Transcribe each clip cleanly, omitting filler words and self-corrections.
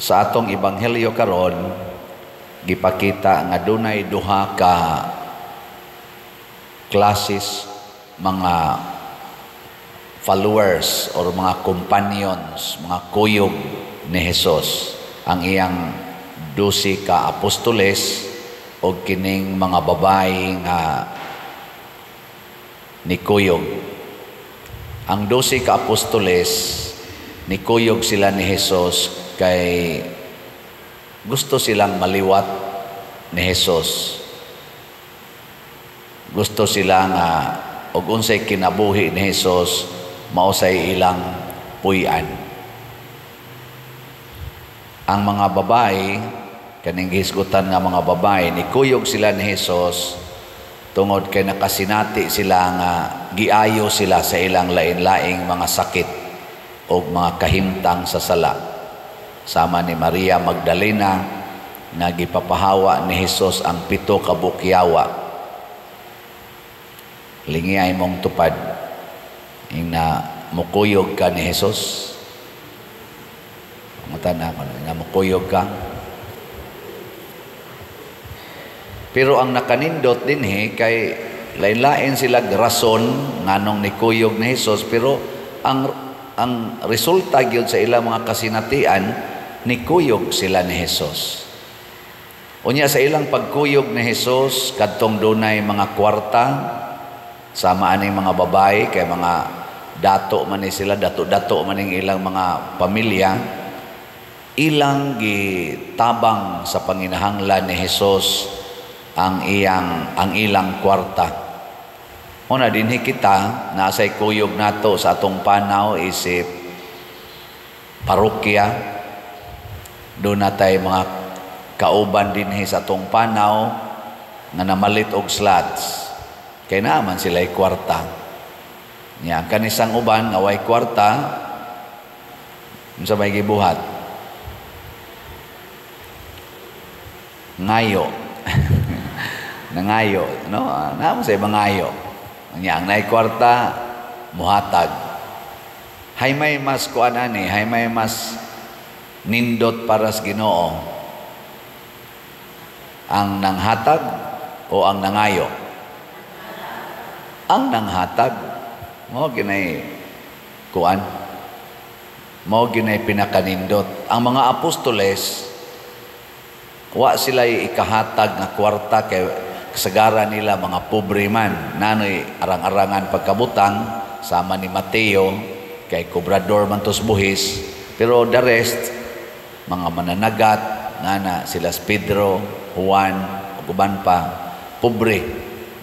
Sa atong ebanghelyo karon, gipakita nga dunay duha ka classes mga followers or mga companions, mga kuyog ni Jesus: ang iyang 12 ka apostoles o kining mga babae nga nikuyog. Ang 12 ka apostoles, nikuyog sila ni Jesus kay gusto silang maliwat ni Jesus. Gusto sila nga og unsay kinabuhi ni Jesus, mao say ilang puy-an. Ang mga babae, kaning gihisgutan nga mga babae, nikuyog sila ni Jesus tungod kay nakasinati sila nga giayo sila sa ilang lain-laing mga sakit o mga kahimtang sa sala. Sama ni Maria Magdalena nga gipapahawa ni Jesus ang pito ka buok yawa. Lingi mong tupad ing na mukuyog ka ni Jesus. Mata na ako nga mukuyog ka. Pero ang nakanindot dinhi kay lain-lain sila rason nganong nikuyog ni Jesus, pero ang resulta gyud sa ilang mga kasinatian, nikuyog sila ni Jesus. Unya sa ilang pagkuyog ni Jesus, kadtong dunay mga kwarta, sama aning mga babae kay mga dato man ni sila, dato-dato man ning ilang mga pamilya, ilang gitabang sa panginahanglan ni Jesus ang ilang kwarta. Una dinhi kita naasay kuyog nato sa atong panaw isip parokya, do natay mga kauban dinhi sa atong panaw nga namalit og slots kay naaman sila kwarta. Nya kanisang uban nga way kwarta, unsa may gibuhat? Ngayo. Nangayo, no? Naamo sa mangayo. Nya ang nay kwarta muhatag. Hay may mas kuan ani, hay may mas nindot para sa Ginoo, ang nanghatag o ang nangayo? Ang nanghatag. Mao ginay kuan. Mao ginay pinakanindot. Ang mga apostoles, wa sila ikahatag nga kwarta kay kasagaran nila mga pobre man, nanoy arang-arangan pagkabutang, sama ni Mateo kay kobrador man tos buhis, pero the rest mga mananagat ngana sila Pedro, Juan ug uban pa, pobre,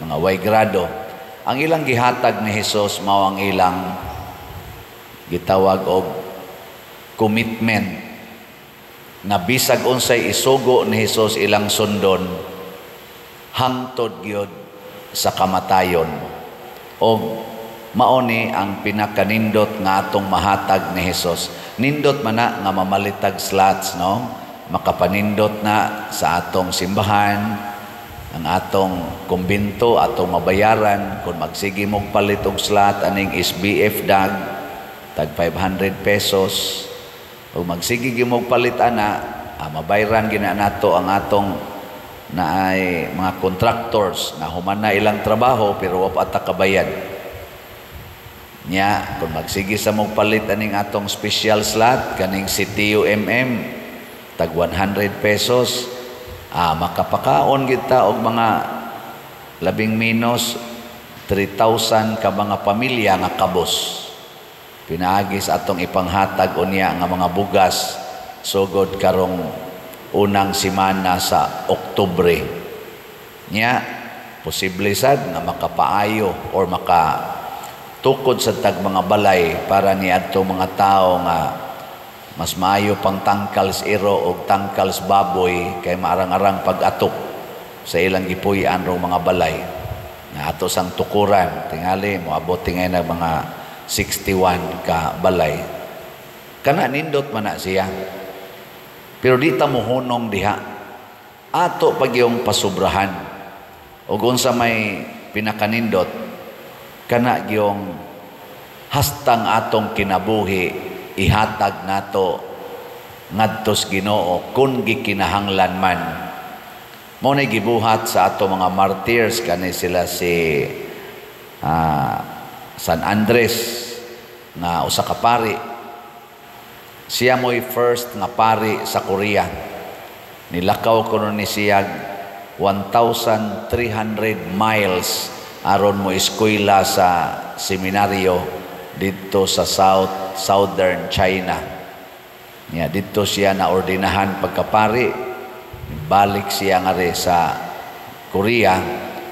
mga way grado. Ang ilang gihatag ni Jesus mao ang ilang gitawag og commitment nga bisag unsay isugo ni Jesus ilang sundon hangtod gyud sa kamatayon. Og mao ni ang pinakanindot nga atong mahatag ni Jesus. Nindot man na nga mamalitag slots, no? Makapanindot na sa atong simbahan, ang atong kumbinto, atong mabayaran kung magsige mong palit og slot aning SBF dag tag 500 pesos. O magsige gyud mong palit ana, mabayaran gina nato ang atong na ay mga contractors na human na ilang trabaho pero wa pa ata kabayad. Nya kung magsige sa mong palit aning atong special slot kaning CTUMM tag 100 pesos, makapakaon kita og mga labing menos 3,000 ka mga pamilya nga kabos. Pinaagi sa atong ipanghatag unya nga mga bugas sugod karong unang semana sa Oktubre. Nya posible sad nga makapaayo or makatukod sa tag mga balay para niadto mga tao nga mas maayo pang tangkal sa iro og tangkal sa baboy kay maarang-arang pag-atok sa ilang gipuy-an rong mga balay. Nga ato sang tukuran tingali moabot tingay na mga 61 ka balay. Kana nindot man na siya. Pero di ta mohunong diha. Ato pag yung pasubrahan. O kung sa may pinakanindot, kana yung hastang atong kinabuhi, ihatag nato ngadto sa Ginoo kung gikinahanglan man. Mao na gibuhat sa ato mga martyrs, kani sila si San Andres nga usa ka pari. Siya mo'y first nga pari sa Korea. Nilakaw kuno ni siya 1,300 miles aron mo eskwela sa seminaryo didto sa southern China. Nya didto siya na ordinahan pagkapari. Balik siya ngari sa Korea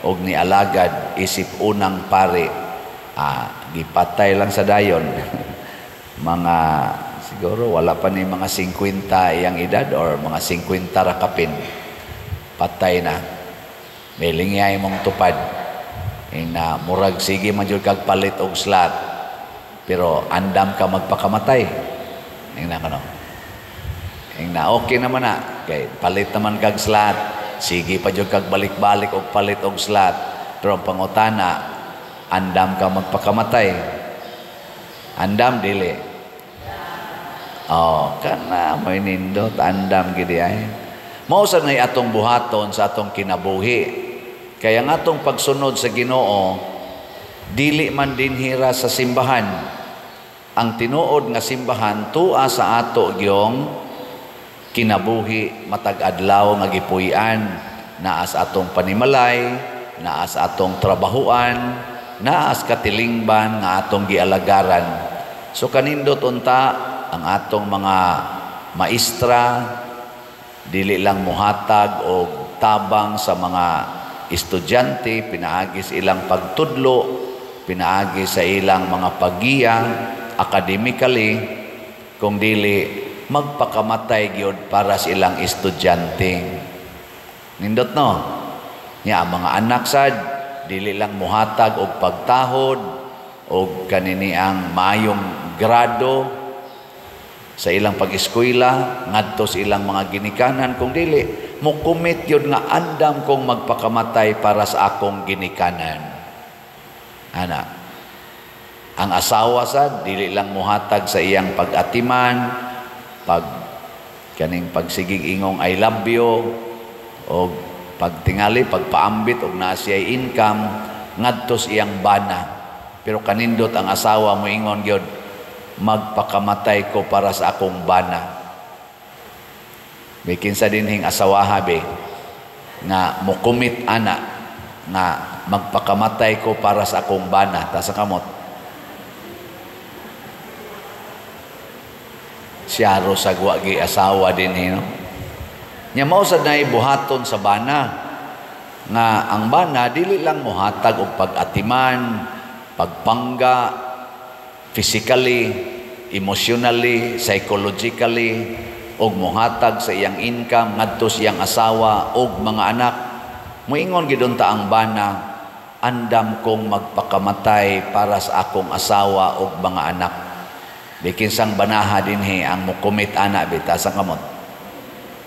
og nialagad isip unang pari. Gipatay lang sa dayon. Mga siguro wala pa ni mga 50 iyang edad or mga 50 ra kapin. Patay na. May lingyay mong tupad. Ina murag sige man jud kag palit og slot. Pero andam ka magpakamatay. Ingna kano. Ingna okay naman na. Kay palit naman kag slot. Sige pa jud kag balik-balik og palit og slot. Pero ang pangutana, andam ka magpakamatay. Andam dili. Oh, kana may nindot, andam gidi ay. Mao sa nay atong buhaton sa atong kinabuhi. Kaya ang atong pagsunod sa Ginoo dili man dinhira sa simbahan. Ang tinuod nga simbahan tua sa ato gyong kinabuhi matag adlaw nga gipuy-an, naa sa atong panimalay, naa sa atong trabahuan, naa sa katilingban nga atong gialagaran. So kanindot unta ang atong mga maestra dili lang muhatag og tabang sa mga estudyante, pinaagi sa ilang pagtudlo, pinaagi sa ilang mga paggiya academically, kung dili magpakamatay gyud para sa ilang estudyante. Nindot no? Nya ang mga anak sad dili lang muhatag og pagtahod og kanini ang maayong grado sa ilang pag-eskwela ngadto sa ilang mga ginikanan, kung dili mo-commit gyud nga andam kong magpakamatay para sa akong ginikanan. Ana, ang asawa sad dili lang muhatag sa iyang pag-atiman, pag kaning pagsigig ingong "I love you" og pagtingali pagpaambit og naa siya'y income ngadto sa iyang bana. Pero kanindot ang asawa mo ingon gyud, "Magpakamatay ko para sa akong bana." May kinsa dinhing asawaha be nga mo-commit ana nga "Magpakamatay ko para sa akong bana"? Ta sa kamot. Siya ro sa gi asawa dinhi, no? Nya mao sad nay buhaton sa bana nga ang bana dili lang mohatag og pag-atiman, pagpangga physically, emotionally, psychologically, og mohatag sa iyang income ngadto sa iyang asawa og mga anak. Moingon gid unta ang bana, "Andam kong magpakamatay para sa akong asawa og mga anak." Di kinsang banaha dinhi ang mo-commit ana bita sa kamot?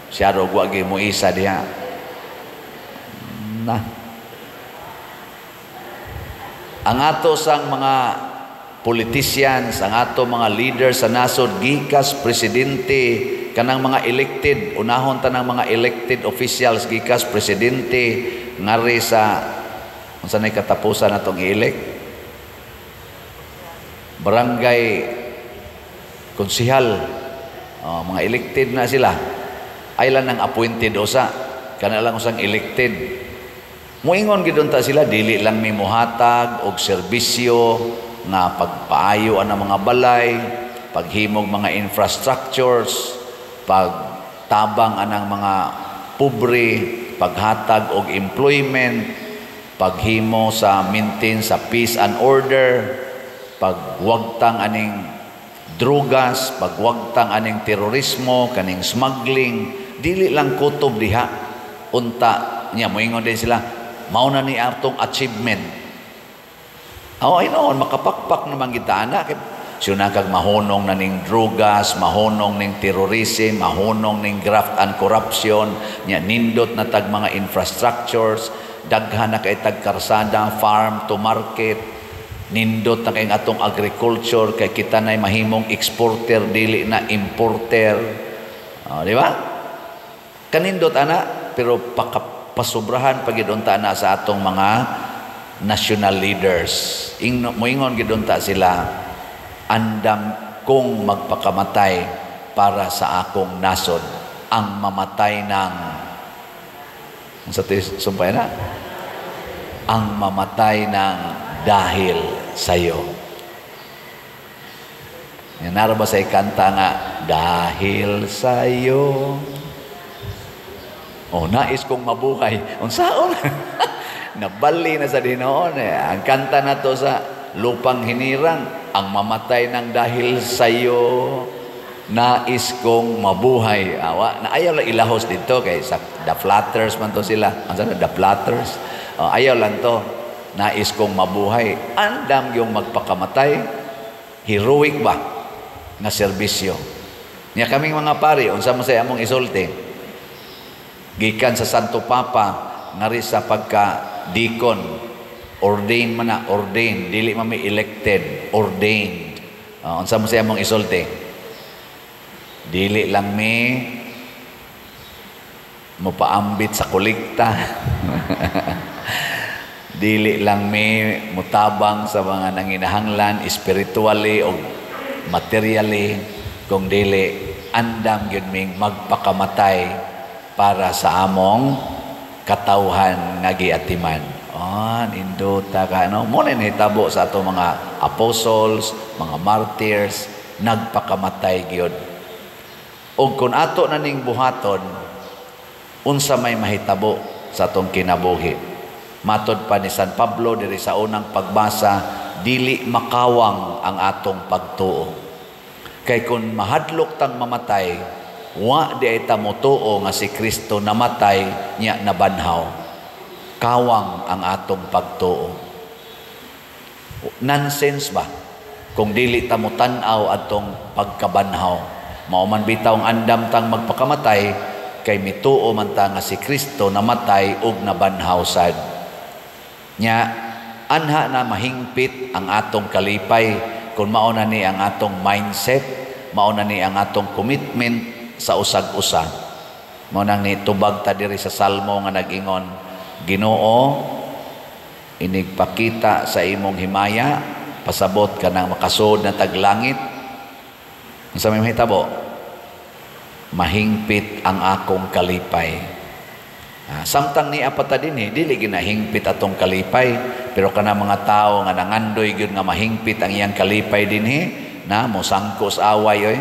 Siya ro wa gi mo isa diha. Na. Ang ato sang mga politicians, ang ato mga leaders sa nasod, gikas presidente, kanang mga elected, unahon tanang mga elected officials, gikas presidente, ngari sa unsa nay katapusan natong i-elect? Barangay konsihal, oh, mga elected na sila. Ay lang ang appointed usa, kana lang usang elected. Moingon gid unta sila, dili lang mi mohatag og serbisyo nga pagpaayo ang mga balay, paghimog mga infrastructures, pagtabang anang mga pobre, paghatag og employment, paghimo sa maintain sa peace and order, pagwagtang aning drugas, pagwagtang aning terorismo, kaning smuggling, dili lang kutob diha. Unta niya moingon din sila, mao na ni atong achievement. Oh, ay noon makapakpak naman kita ana. Siyuna kag mahunong na ning drugas, mahunong ning terorism, mahunong ning graft and corruption, nya nindot na tag mga infrastructures, daghan na kay tag karsada, farm to market, nindot na kay atong agriculture kay kita nay mahimong exporter dili na importer. Oh, di ba? Kanindot ana, pero pasubrahan pa gid unta na sa atong mga national leaders. Moingon gid unta sila, "Andam kong magpakamatay para sa akong nasod, ang mamatay ng sa sumpay na, ang mamatay ng dahil sa'yo." Yan, naro ba sa ikanta nga, "Dahil sa'yo"? Oh, nais kong mabuhay. Unsaon? Nabali na sa dinoon eh. Ang kanta na to sa Lupang Hinirang, "Ang mamatay ng dahil sa'yo, nais kong mabuhay." Awa, na ayaw lang ilahos dito kay sa The Flatters man to sila. Ang sana, The Flatters. Oh, ayaw lang to. "Nais kong mabuhay." Andam yung magpakamatay. Heroic ba nga serbisyo? Nya kaming mga pari, unsa man say among isulti? Gikan sa Santo Papa ngari sa pagka deacon, ordained man na, ordained, dili man mi elected, ordained. Unsa man say among isulti? Dili lang mi mopaambit sa kolekta. Dili lang mi mutabang sa mga nanginahanglan spiritually o materially, kung dili andam gyud ming magpakamatay para sa among katawhan nga giatiman. Oh, nindota ka, no? Mo na nahitabo sa ato mga apostles, mga martyrs, nagpakamatay gyud. Og kung ato na ning buhaton, unsa may mahitabo sa atong kinabuhi? Matod pa ni San Pablo diri sa unang pagbasa, dili makawang ang atong pagtuo. Kay kung mahadlok tang mamatay, wa di ay ta motuo nga si Kristo namatay nya nabanhaw. Kawang ang atong pagtuo. Nonsense ba kung dili ta motan-aw atong pagkabanhaw? Mao man bitaw ang andam tang magpakamatay kay mituo man ta nga si Kristo namatay ug nabanhaw sad. Nya anha na mahingpit ang atong kalipay kung mao na ni ang atong mindset, mao na ni ang atong commitment sa usag-usa. Mao nang ni tubag ta diri sa Salmo nga nag-ingon, "Ginoo, inigpakita sa imong himaya, pasabot ka nang makasud na taglangit." Unsa may mahitabo? Mahingpit ang akong kalipay. Samtang niya pa ta dinhi, dili ginahingpit atong kalipay, pero kana mga tao nga nangandoy gyud nga mahingpit ang iyang kalipay dinhi, na mosangko sa away oy.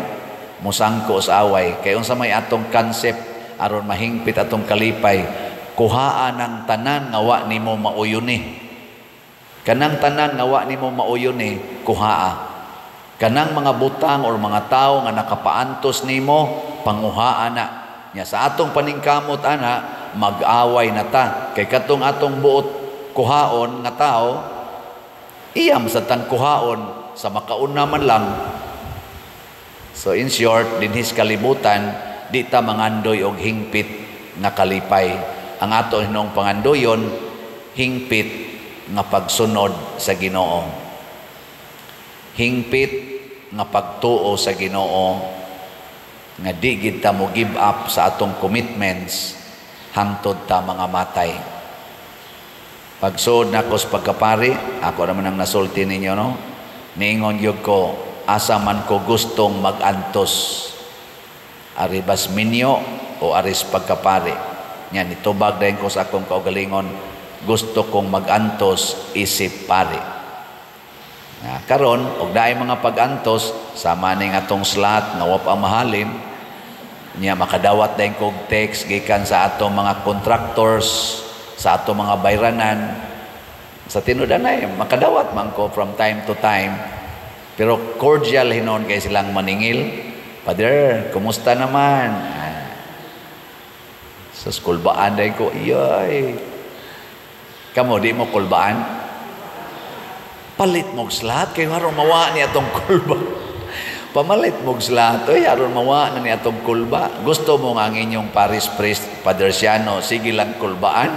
Mosangko sa away. Kay unsa may atong concept aron mahingpit atong kalipay? Kuhaan ang tanan nga wa nimo mauyon ni. Kanang tanan nga wa nimo mauyon ni, kuhaa. Kanang mga butang or mga tao nga nakapaantos nimo, panguhaan na. Nya sa atong paningkamot ana, mag-away na ta. Kay katong atong buot kuhaon nga tao, iyam sa tang kuhaon sa makauna man lang. So in short, dinhis kalibutan, di ta mangandoy og hingpit nga kalipay. Ang ato hinong pangandoyon, hingpit nga pagsunod sa Ginoo. Hingpit nga pagtuo sa Ginoo nga di gid ta mo give up sa atong commitments hangtod ta mga matay. Pagsuod nako sa pagkapari, ako naman ang nasulti ninyo, no? Niingon gyud ko, asa man ko gustong mag-antos, aribas minyo o aris pagkapari. Nya nitubag dayon ko sa akong kaugalingon, gusto kong mag-antos isip pari. Na, karon og naay mga pag-antos sama ning atong slot nga wa pa mahalin niya, makadawat dayon kog text gikan sa atong mga contractors, sa atong mga bayranan. Sa tinud-anay makadawat man ko from time to time, pero cordial hinon kay silang maningil, "Father, kumusta naman?" Sa kulbaan dayon ko, iyoy. Kamo, di mo kulbaan? Palit mo slot kay aron mawa ni atong kulba. Pamalit mo slot oy, aron mawa na ni atong kulba. Gusto mo nga ang inyong parish priest, Father Siano, sige lang kulbaan?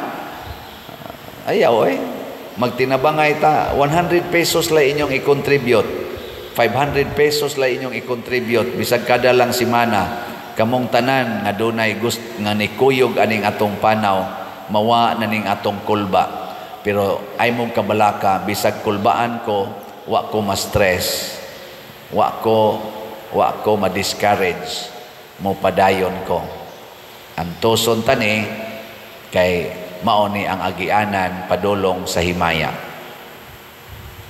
Ayaw oy. Magtinabangay ta, 100 pesos lang inyong i-contribute. 500 pesos lang inyong i-contribute bisag kada lang semana. Kamong tanan nga dunay gust nga nikuyog aning atong panaw, mawa na ning atong kulba. Pero ay mong kabalaka, bisag kulbaan ko, wa ko ma-stress, wa ko ma-discourage, mo padayon ko. Antuson tani kay mao ni ang agianan padulong sa himaya.